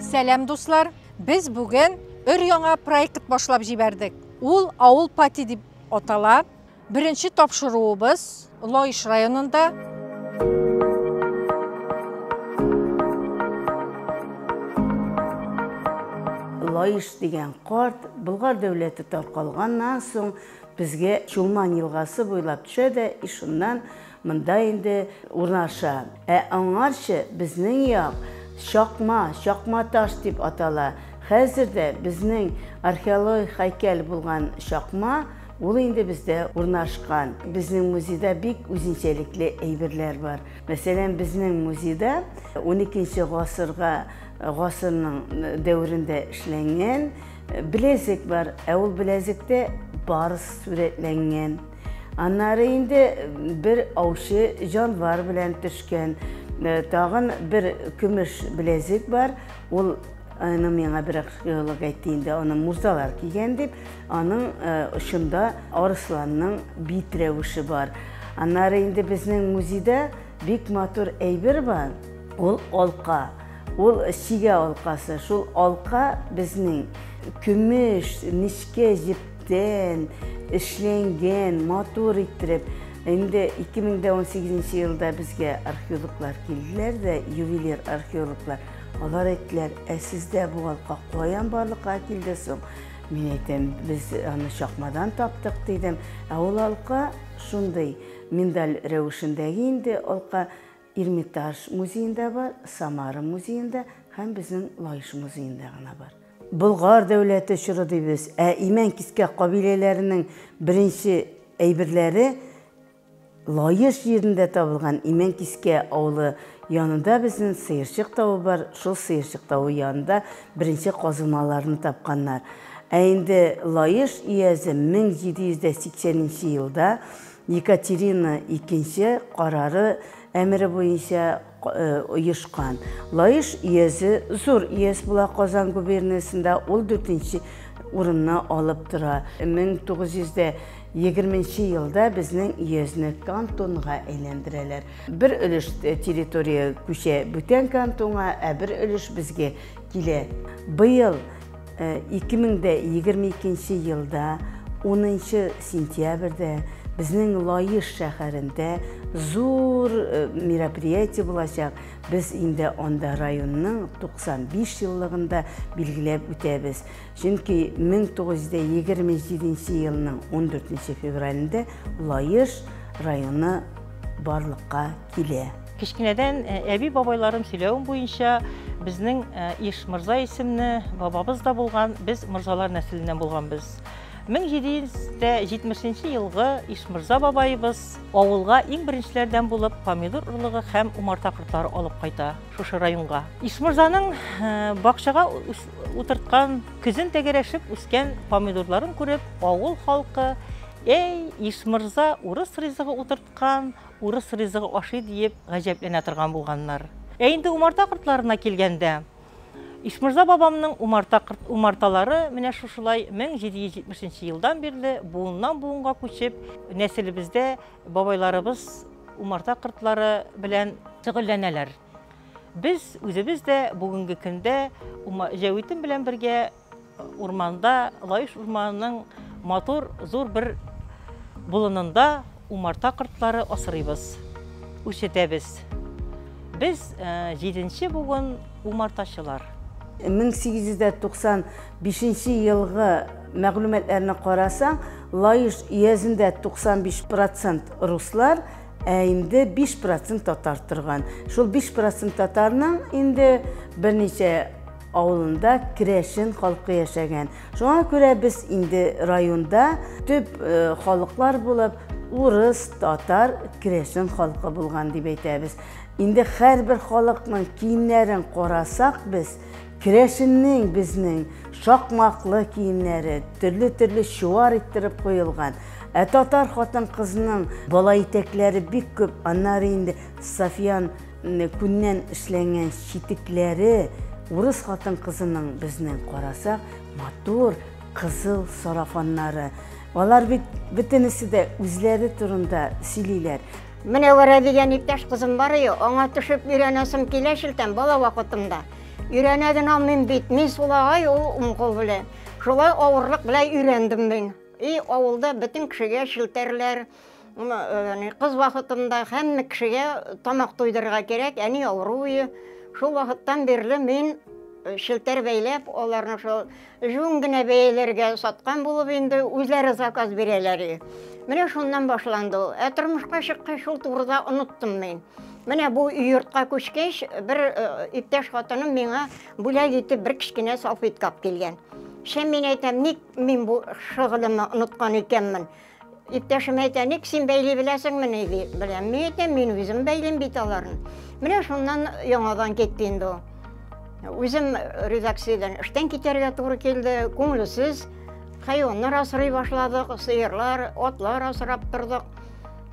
Сәлам, дуслар! Без бүген өр-яңа проект башлап җибәрдек. Ул Авыл пати дип атала. Беренче тапшыруыбыз Лаеш районында. Лаеш дигән карт Болгар дәүләте таркалганнан соң безгә Чулман елгасы буйлап төшә дә, и шуннан монда инде урнаша. Ә аңарчы безнең як Чакма, Чакма таш дип атала. Хәзер дә безнең археологик һәйкәл булган Чакма, ул инде бездә урнашкан. Безнең музейда бик үзенчәлекле әйберләр бар. Мәсәлән, безнең музейда уникенче гасырга гасырның дәверендә эшләнгән беләзек бар. Ә ул беләзектә барс сурәтләнгән. Аннары инде бер аучы җанвар белән төшкән. Тагын бер көмеш беләзек бар. Ул аны миңа бер археолог әйтте инде, аны мурзалар кигән дип. Аның очында арысланның бит рәвеше бар. Аннары инде безнең музейда бик матур әйбер бар. Ул алка. Ул чигә алкасы. Шул алка безнең көмеш, нечкә җептән эшләнгән, матур иттереп. Инде 2018 елда безгә археологлар килделәр дә, ювелир археологлар. Алар әйттеләр, ә сездә бу алка каян барлыкка килде соң? Мин әйтәм, без аны чакмадан таптык, дидем. Ә ул алка шундый миндаль рәвешендәге инде алка Эрмитаж музеенда бар, Самара музеенда һәм безнең Лаеш музеенда гына бар. Болгар дәүләте чоры дибез, ә Имән Кискә кабиләләренең беренче әйберләре Лаеш җирендә табылган. Имән Кискә авылы янында безнең Сыерчык тавы бар, шул Сыерчык тавы янында беренче казылмаларны тапканнар. Ә инде Лаеш өязе 1780 елда Екатерина икенче карары әмере буенча оешкан. Лаеш өязе зур өяз була Казан губерниясендә, ул дүртенче урынны алып тора. 1920 елда безнең өязне кантонга әйләндерәләр. Бер өлеш территория күчә бүтән кантонга, ә бер өлеш безгә килә. Быел 2022 елда 10 сентябрьдә безнең Лаеш шәһәрендә зур мероприятие булачак. Без инде анда районның 95 еллыгында билгеләп үтәбез. Чөнки 1927 елның 14 февралендә Лаеш районы барлыкка килә. Кечкенәдән әби-бабайларым сөйләвем буенча, безнең Иш морза исемле бабабыз да булган, без морзалар нәселеннән булганбыз. 1770 елгы Иш морза бабаебыз авылга иң беренчеләрдән булып помидор орлыгы һәм умарта кортлары алып кайта шушы районга. Иш морзаның бакчага утырткан, көзен тәгәрәшеп үскән помидорларын күреп, авыл халкы: "Эй, Иш морза урыс ризыгы утырткан, урыс ризыгы ашый", диеп гаҗәпләнә торган булганнар. Ә инде умарта кортларына килгәндә, Ишмырза бабамның умарта корт умарталары менә шушылай 1770 елдан бирле буыннан буынга күчеп, нәселебездә бабайларыбыз умарта кортлары белән шөгыльләнәләр. Без үзебез дә бүгенге көндә Җәвитем белән бергә урманда, Лаеш урманының матур зур бер болынында умарта кортлары асрыйбыз, үрчетәбез. Без җиденче буын умартачылар. 1895 елгы мәгълүматларны карасаң, Лаеш өязендә 95 процент руслар, ә инде 5 процент татар торган. Шул 5 процент татарның инде берничә авылында керәшен халкы яшәгән. Шуңа күрә без инде районда төп халыклар булып урыс, татар, керәшен халкы булган дип әйтәбез. Инде һәрбер халыкның киемнәрен карасак без, керәшеннең безнең шакмаклы киемнәре төрле-төрле чуар иттереп куелган. Ә татар хатын-кызының бала итәкләре бик күп, аннары инде Софиян күннән эшләнгән читекләре, урыс хатын-кызының безнең карасак, матур кызыл сарафаннары. Алар бит бөтенесе дә үзләре турында сөйлиләр. Менәвәрә дигән иптәш кызым бар иде, аңа төшеп өйрәнәсем килә шелтән бала вакытымда. Өйрәнә генә алмыйм бит. Мин сулагай, ул уң кул белән. Шулай авырлык белән өйрәндем мин. И авылда бөтен кешегә челтәрләр, кыз вакытында һәммә кешегә тамак туйдырырга кирәк, әни авыру ие. Шул вакыттан бирле мин челтәр бәйләп, аларны шул жун генә бәяләргә саткан булып инде, үзләре заказ бирәләр. Менә шуннан башланды ул. Ә тормышка чыккач, шул турыда оныттым мин. Менә бу йортка күчкәч, бер иптәш хатыным миңа бүләк итеп бер кечкенә салфетка алып килгән. Шәм мин әйтәм, ник мин бу шөгылемне оныткан икәнмен? Иптәшем әйтә, ник син бәйли беләсеңмени, ди. Беләм, мин әйтәм, мин үзем бәйлим бит аларны. Менә шуннан яңадан китте инде ул. Үзем редакциядән эштән китәргә туры килде, күңелсез. Хайваннар асрый башладык, сыерлар, атлар асрап тордык.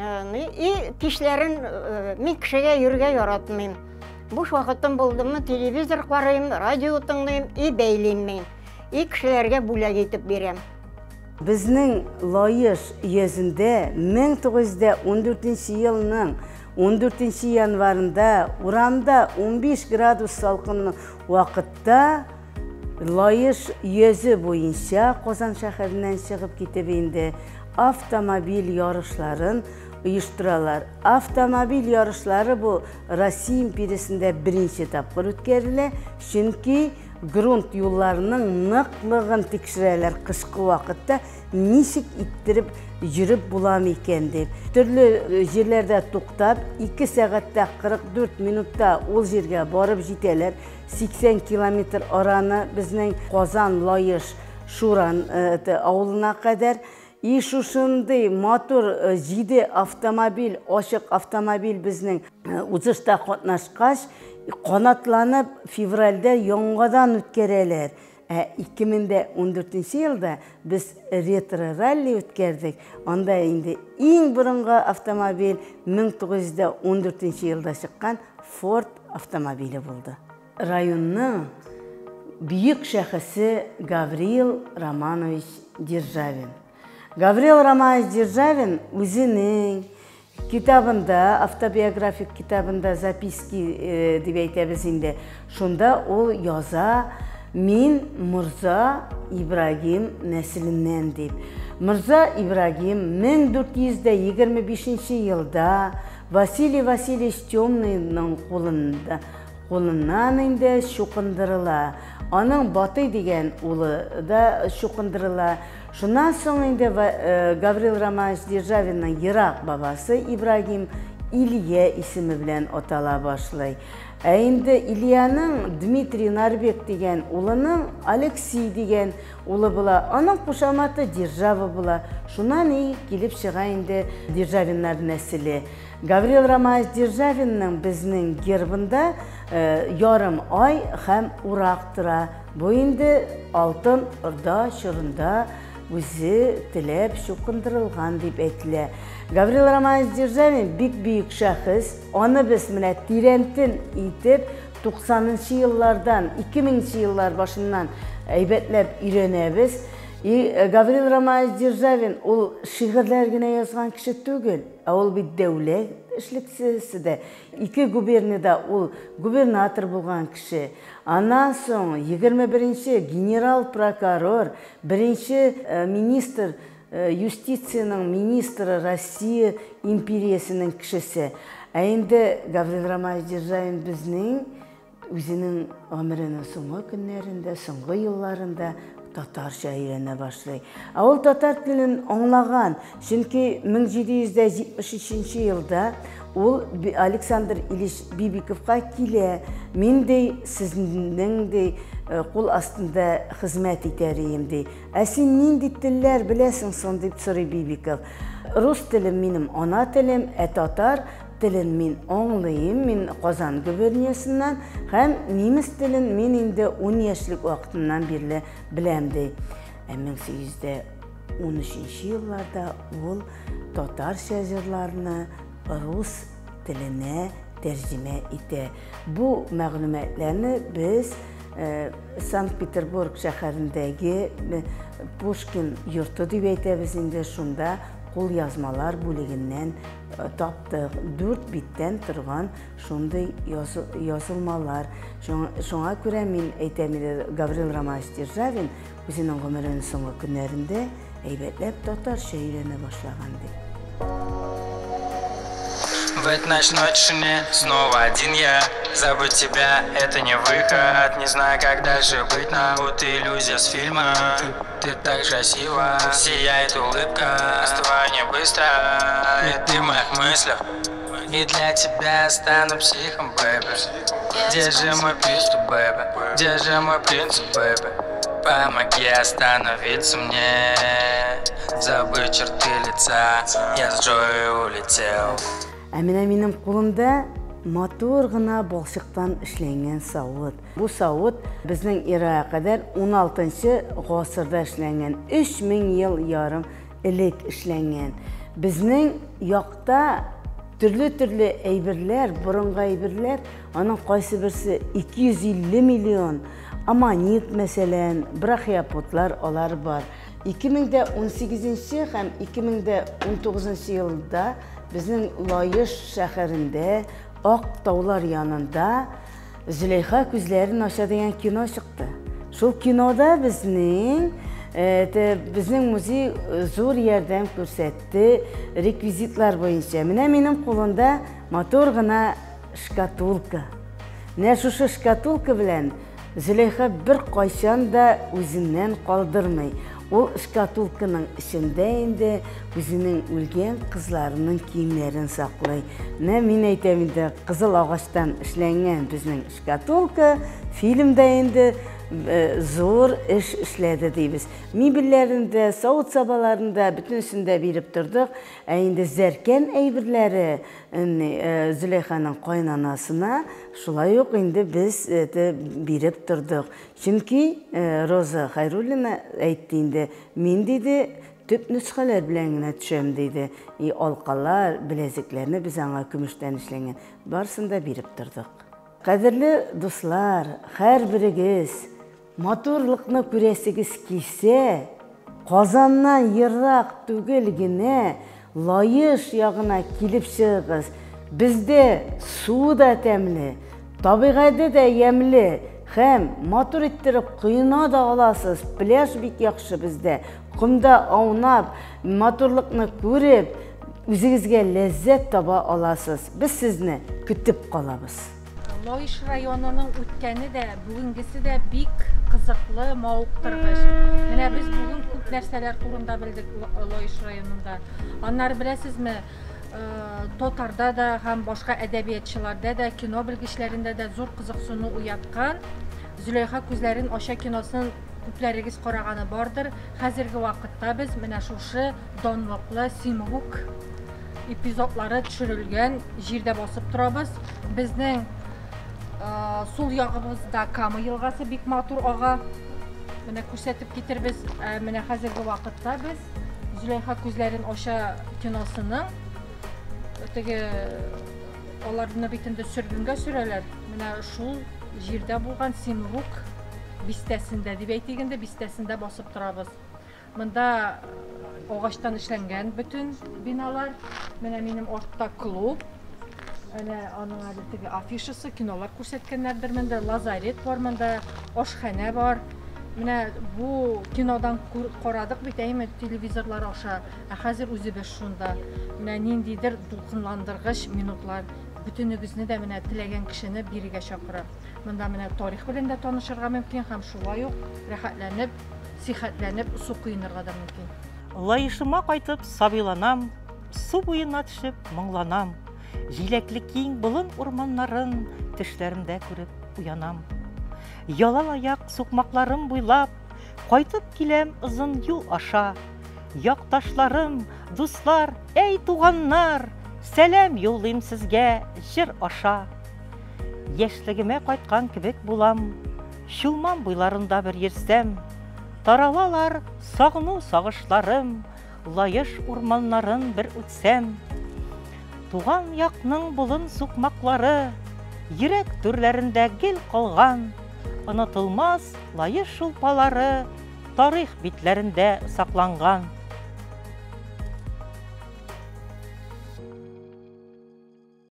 И кичләрен мин кешегә йөрергә яратмыйм. Буш вакытым булдымы, телевизор карыйм, радио тыңлыйм и бәйлим мин. И кешеләргә бүләк итеп бирәм. Безнең Лаеш өязендә 1914 елның 14 январында урамда 15 градус салкын вакытта Лаеш өязе буенча Казан шәһәреннән чыгып китеп инде автомобиль ярышларын оештыралар. Автомобиль ярышлары бу Россия империясендә беренче тапкыр үткәрелә, чөнки грунт юлларының ныклыгын тикшерәләр кышкы вакытта ничек иттереп йөреп була микән дип. Төрле җирләрдә туктап, 2 сәгатьтә 44 минутта ул җиргә барып җитәләр. 80 километр араны безнең Казан, Лаеш, Шуран авылына кадәр. И шушындый матур 7 автомобиль, ачык автомобиль безнең узышта катнашкач, канатланып февральдә яңадан үткәрәләр. Ә 2014 елда без ретро-ралли үткәрдек. Анда инде иң борынгы автомобиль 1914 елда чыккан Ford автомобиле булды. Районның бөек шәхесе Гавриил Романович Державин. Гавриил Романович Державин үзенең китабында, автобиографик китабында записки дип әйтәбез инде. Шунда ул яза: "Мин Морза Ибрагим нәселеннән" дип. Морза Ибрагим 1425 елда Василий Васильевич Темныйның кулыннан инде чукындырыла. Аның Батый дигән улы да чукындырыла. Шуннан соң инде Гавриил Романович Державинның ерак бабасы Ибрагим Илья исеме белән атала башлый. Ә инде Ильяның Дмитрий Нарбек дигән улының Алексей дигән улы була. Аның кушаматы Держава була. Шуннан и килеп чыга инде Державиннар нәселе. Гавриил Романович Державинның безнең гербында ярым ай һәм урак тора. Бу инде Алтын Орда чорында үзе теләп чукындырылган дип әйтелә. Гавриил Романович Державин бик бөек шәхес. Аны без менә тирәнтен итеп 90-нчы еллардан, 2000-нче еллар башыннан әйбәтләп өйрәнәбез. И Гавриил Романович Державин ул шигырьләр генә язган кеше түгел, ә ул бит дәүләт эшлеклесе дә. Ике губернияда ул губернатор булган кеше. Аннан соң 21-нче генерал-прокурор, беренче министр, юстициянең министры Россия империясенең кешесе. Ә инде Гавриил Романович Державин безнең үзенең гомеренең соңгы көннәрендә, соңгы елларында татарча өйрәнә башлый. Ә ул татар телен аңлаган, чөнки 1773 елда ул Александр Ильич Бибиковка килә. Мин ди, сезнең ди кул астында хезмәт итәр идем ди. Ә син нинди телләр беләсең соң дип сорый Бибиков. Рус телем минем ана телем, ә татар телен мин аңлыйм, мин Казан губерниясеннән һәм немец телен мин инде 10 яшьлек вакытымнан бирле беләм ди. Ә 1813 елларда ул татарча җырларны рус теленә тәрҗемә итә. Бу мәгълүматларны без Санкт-Петербург шәһәрендәге Пушкин йорты дип әйтәбез инде, шунда кулъязмалар бүлегеннән таптык. 4 биттән торган шундый язылмалар. Шуңа күрә мин әйтәм иде, Гаврил Романович Державин үзенең гомеренең соңгы көннәрендә әйбәтләп татарча өйрәнә башлаган дип. В этой ночной тишине снова один я. Забыть тебя — это не выход. Не знаю, как дальше быть, но будто иллюзия с фильма. Ты так красива, сияет улыбка. Остываю не быстро, и ты в моих мыслях. И для тебя я стану психом, baby. Держи мой приступ, baby. Держи мой принцип, baby. Помоги остановиться мне. Забыть черты лица. Я с Джоей улетел. Ә менә минем кулымда матур гына балчыктан эшләнгән савыт. Бу савыт безнең эрага кадәр 16 гасырда эшләнгән, 3000 ел ярым элек эшләнгән. Безнең якта төрле-төрле әйберләр, борынгы әйберләр, аның кайсы берсе 250 миллион, аммонит мәсәлән, брахиоподлар алар бар. 2018 һәм 2019 елда безнең Лаеш шәһәрендә Ак таулар янында Зөләйха күзләрен ача дигән кино чыкты. Шул кинода безнең музей зур ярдәм күрсәтте реквизитлар буенча. Менә минем кулымда матур гына шкатулка. Менә шушы шкатулка белән Зөләйха бер кайчан да үзеннән калдырмый. Ул шкатулканың эчендә инде үзенең үлгән кызларының киемнәрен саклый. Менә мин әйтәм инде, кызыл агачтан эшләнгән безнең шкатулка фильмда инде зур эш эшләде дибез. Мебельләрен дә, савыт-сабаларын да бөтенесен дә биреп тордык. Ә инде зәркән әйберләре Зөләйханың кайнанасына шулай ук инде без биреп тордык. Чөнки Роза Хайруллина әйтте инде, мин диде, төп нөсхәләр белән генә төшәм диде. И алкалар, беләзекләрне без аңа көмештән эшләнгән барысын да биреп тордык. Кадерле дуслар, һәрберегез матурлыкны күрәсегез килсә, Казаннан ерак түгел генә Лаеш ягына килеп чыгыгыз. Бездә суы да тәмле, табигате дә ямьле һәм матур иттереп коена да аласыз. Пляж бик яхшы бездә. Комда аунап, матурлыкны күреп, үзегезгә ләззәт таба аласыз. Без сезне көтеп калабыз. Лаеш районының үткәне дә, бүгенгесе дә бик кызыклы, мавыктыргыч. Менә без бүген күп нәрсәләр турында белдек Лаеш районында. Аннары беләсезме, татарда да һәм башка әдәбиятчыларда да, кино белгечләрендә дә зур кызыксыну уяткан Зөләйха күзләрен ача киносын күпләрегез караганы бардыр. Хәзерге вакытта без менә шушы данлыклы Симрук эпизодлары төшерелгән җирдә басып торабыз. Безнең сул ягыбызда Кама елгасы бик матур ага. Менә күрсәтеп китербез. Менә хәзерге вакытта без Зөләйха күзләрен ача киносының теге аларны бит инде сөргенгә сөрәләр. Менә шул җирдә булган Симрук бистәсендә дип әйтик инде, бистәсендә басып торабыз. Монда агачтан эшләнгән бөтен биналар. Менә минем артта клуб. Әнә аның әле теге афишасы, кинолар күрсәткәннәрдер монда, лазарет бар монда, ашханә бар. Менә бу кинодан карадык бит, әйме, телевизорлар аша. Ә хәзер үзебез шунда. Менә ниндидер дулкынландыргыч минутлар. Бөтенегезне дә менә теләгән кешене бирегә чакыра. Монда менә тарих белән дә танышырга мөмкин һәм шулай ук рәхәтләнеп, сихәтләнеп су коенырга да мөмкин. Лаешыма кайтып сабыйланам, су буена төшеп моңланам. Җиләкле киң болын урманнарын төшләремдә күреп уянам. Ялан аяк сукмакларым буйлап кайтып киләм озын юл аша. Якташларым, дуслар, әй туганнар, сәлам юллыйм сезгә җыр аша. Яшьлегемә кайткан кебек булам, Чулман буйларында бер йөрсәм, таралалар сагыну сагышларым, Лаеш урманнарын бер үтсәм. Туган якның болын сукмаклары йөрәк түрләрендә гел калган, онытылмас Лаеш шулпалары тарих битләрендә сакланган.